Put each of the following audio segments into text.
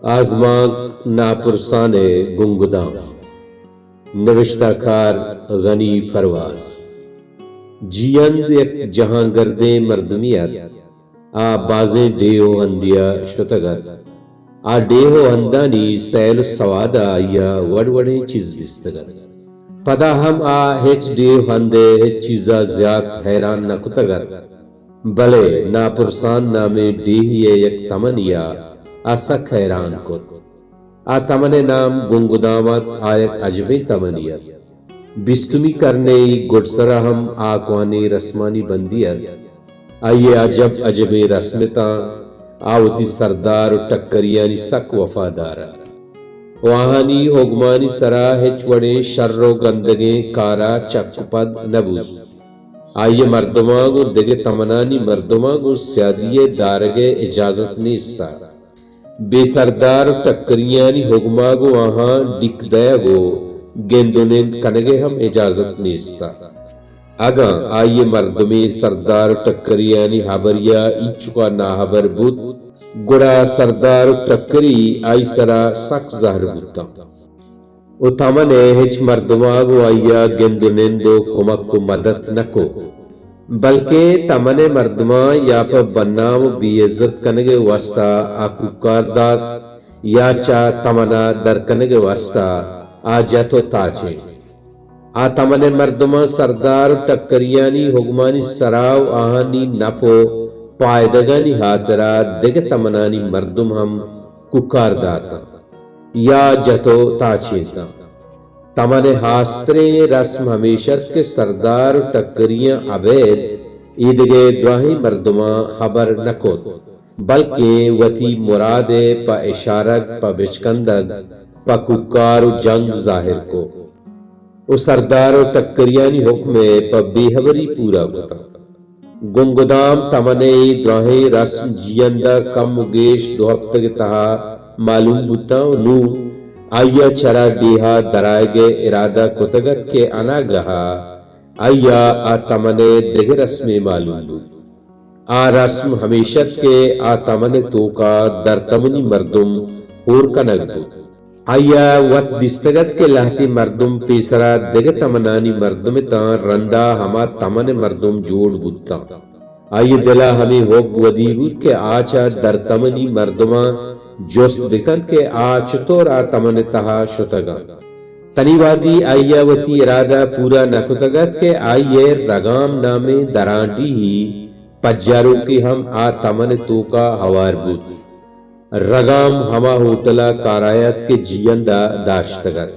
آزمانک: ناپرسان ءِ گنگدام۔ نبشتہ کار: غنی پرواز۔ جیئند یک جہانگردیں مردمے ات۔ آ بازیں ڈیھ ءُ ہندے ءَ شتگ ات۔ آ ڈیھ ءُ ہندانی سیل ءُ سواد ءَ آئی ءَ وڑ وڑیں چیز دیستگ ات۔ پدا ہم آ ہچ ڈیھ ءُ ہند ءِ ہچ چیز ءَ زیات حیران نہ کتگ ات۔ بلے ناپرسان نامیں ڈیہے ءِ یک تمنے ءَ آ سک حیران کت۔ آ تمن ءِ نام گنگدام ات۔ آ یک عجبیں تمنے ات۔ بیستمی کرن ءِ گڈسر ءَ ہم آ کوہنیں رسمانی بندی ات۔ آئی ءِ عجب عجبیں رسم اتاں۔ آ وتی سردار ءُ ٹکریانی سک وفادار ات ءُ آہانی حکمانی سرا ہچ وڑیں شر ءُ گندگیں کار ءَ چک ءُ پد نہ بوت۔ آئی ءِ مردماں گوں دگہ تمنانی مردماں گوں سیادی ءِ دارگ ءِ اجازت نیست ات۔ بے سردار ءُ ٹکریانی حکم ءَ گوں آہاں ڈیک دئیگ ءُ گند ءُ نند کنگ ءِ ہم اجازت نیست ات۔ اگاں آئی ءِ مردمے سردار ءُ ٹکریانی ہبرے ءَ اینچک ءَ ناہبر بوت، گڑا سردار ءُ ٹکری آئی سرا سک زہر بوتاں۔ ءُ تمن ءِ ہچ مردماں گوں آئی ءَ گند ءُ نند ءُ کمک ءُ مدت نہ کت، بلکیں تمن ءِ مردماں یا پہ بدنام ءُ بے عزت کنگ ءِ واستا آ کوکار دات، یا چہ تمن ءَ در کنگ ءِ واستا آ جت ءُ تاچینت۔ آ تمن ءِ مردماں سردار ءُ ٹکریانی حکمانی سرا ءُ آہانی نپ ءُ پائدگانی ہاترا دگہ تمنانی مردم ہم کوکار داتاں یا جت ءُ تاچینتاں۔ تمن ءِ ہاستریں رسم ہمیش ات کہ سردار ءُ ٹکریاں ابید ایدگہ دراہیں مردماں ہبر نہ کت، بلکیں وتی مراد ءَ پہ اشارگ، پہ بچکندگ، پہ کوکار ءُ جنگ ظاہر کت ءُ سردار ءُ ٹکریانی حکم ءَ پہ بے ہبری پورا کتاں۔ گنگدام تمن ءِ اے دراہیں رسم جیئند ءَ کم ءُ گیش دو ہپتگ ءِ تہا معلوم بوتاں ءُ نوں آئی ءَ چرا ڈیھ ءَ درآیگ ءِ ارادہ کتگ ات کہ اناگہ ءَ آئی ءَ آ تمن ءِ دگہ رسمے معلوم بوت۔ آ رسم ہمیش ات کہ آ تمن ءِ توک ءَ درتمنی مردم ہور کنگ بوت۔ آئی ءَ وت دیستگ ات کہ لہتے مردم پیسرا دگہ تمنانی مردم اتاں، رندا ہما تمن ءِ مردم جوڑ بوتاں۔ آئی ءِ دل ءَ ہمے حب ودی بوت کہ آ چہ درتمنی مردماں جست بکنت کہ آ چتور آ تمن ءِ تہا شتگ انت۔ تنی وہدی آئی ءَ وتی ارادہ پورا نہ کتگ ات کہ آئی ءِ رگام نامیں درانڈیھی پجاروکے ہم آ تمن ءِ توک ءَ ہوار بوت۔ رگام ہما ہوٹل ءَ کارایت کہ جیئند ءَ داشتگ ات۔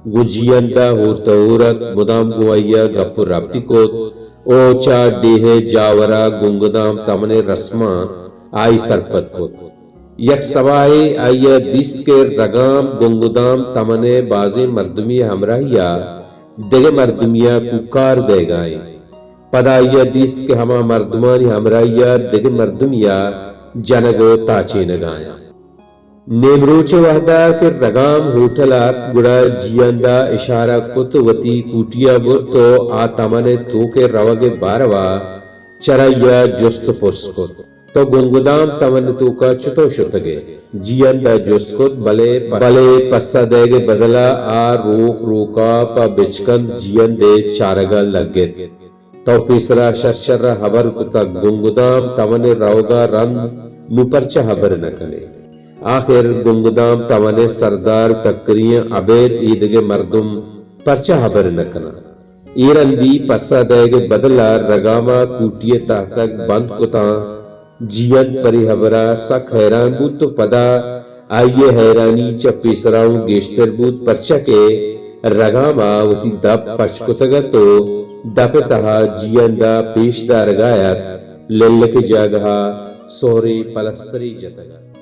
گوں جیئند ءَ ہورت ءُ ہورت، مدام گوں آئی ءَ گپ ءُ رپی کت ءُ چہ ڈیھ ءِ جاور ءَ گنگدام تمن ءِ رسماں آئی سرپد کت۔ یک سباہے آئی ءَ دیست کہ رگام گنگدام تمن ءِ بازیں مردمے ءِ ہمراہی ءَ دگہ مردمے ءَ کوکار دئیگ ءَ انت۔ پدا آئی ءَ دیست کہ ہما مردمانی ہمراہی ءَ دگہ مردمے ءَ جنگ ءُ تاچینگ ءَ انت۔ نیمروچ ءِ وہد ءَ کہ رگام ہوٹل ءَ ات، گڑا جیئند ءَ اشارہ کت ءُ وتی کوٹی ءَ برت ءُ آ تمن ءِ توک ءَ روگ ءِ باروا چرآئی ءَ جست ءُ پرس کت، تو گنگدام تمن ءِ توک ءَ چتو شتگ ئے؟ جیئند ءَ جست کت، بلے پ-، بلے پسہ دئیگ ءِ بدل ءَ آ روک روک ءَ پہ بچکند جیئند ءِ چارگ ءَ لگت۔ تو پیسرا شر شر ءَ ہبر کتگ، گنگدام تمن ءِ روگ ءَ رند نوں پرچا ہبر نہ کن ئے؟ آخر گنگدام تمن ءِ سردار ٹکری انت، ابید ایدگہ مردم پرچا ہبر نہ کناں؟ اے رندی پسہ دئیگ ءِ بدل ءَ رگام ءَ کوٹی ءِ تہتگ بند کتاں۔ جیئند پرے ہبر ءَ سک حیران بوت ءُ پدا آئی ءِ حیرانی چہ پیسرا اوں گیشتر بوت، پرچا کہ رگام ءَ وتی دپ پچ کتگ ات ءُ دپ ءِ تہا جیئند ءَ پیش دارگ ءَ ات، للک ءِ جاگہ ءَ سہریں پلسترے جتگ ات۔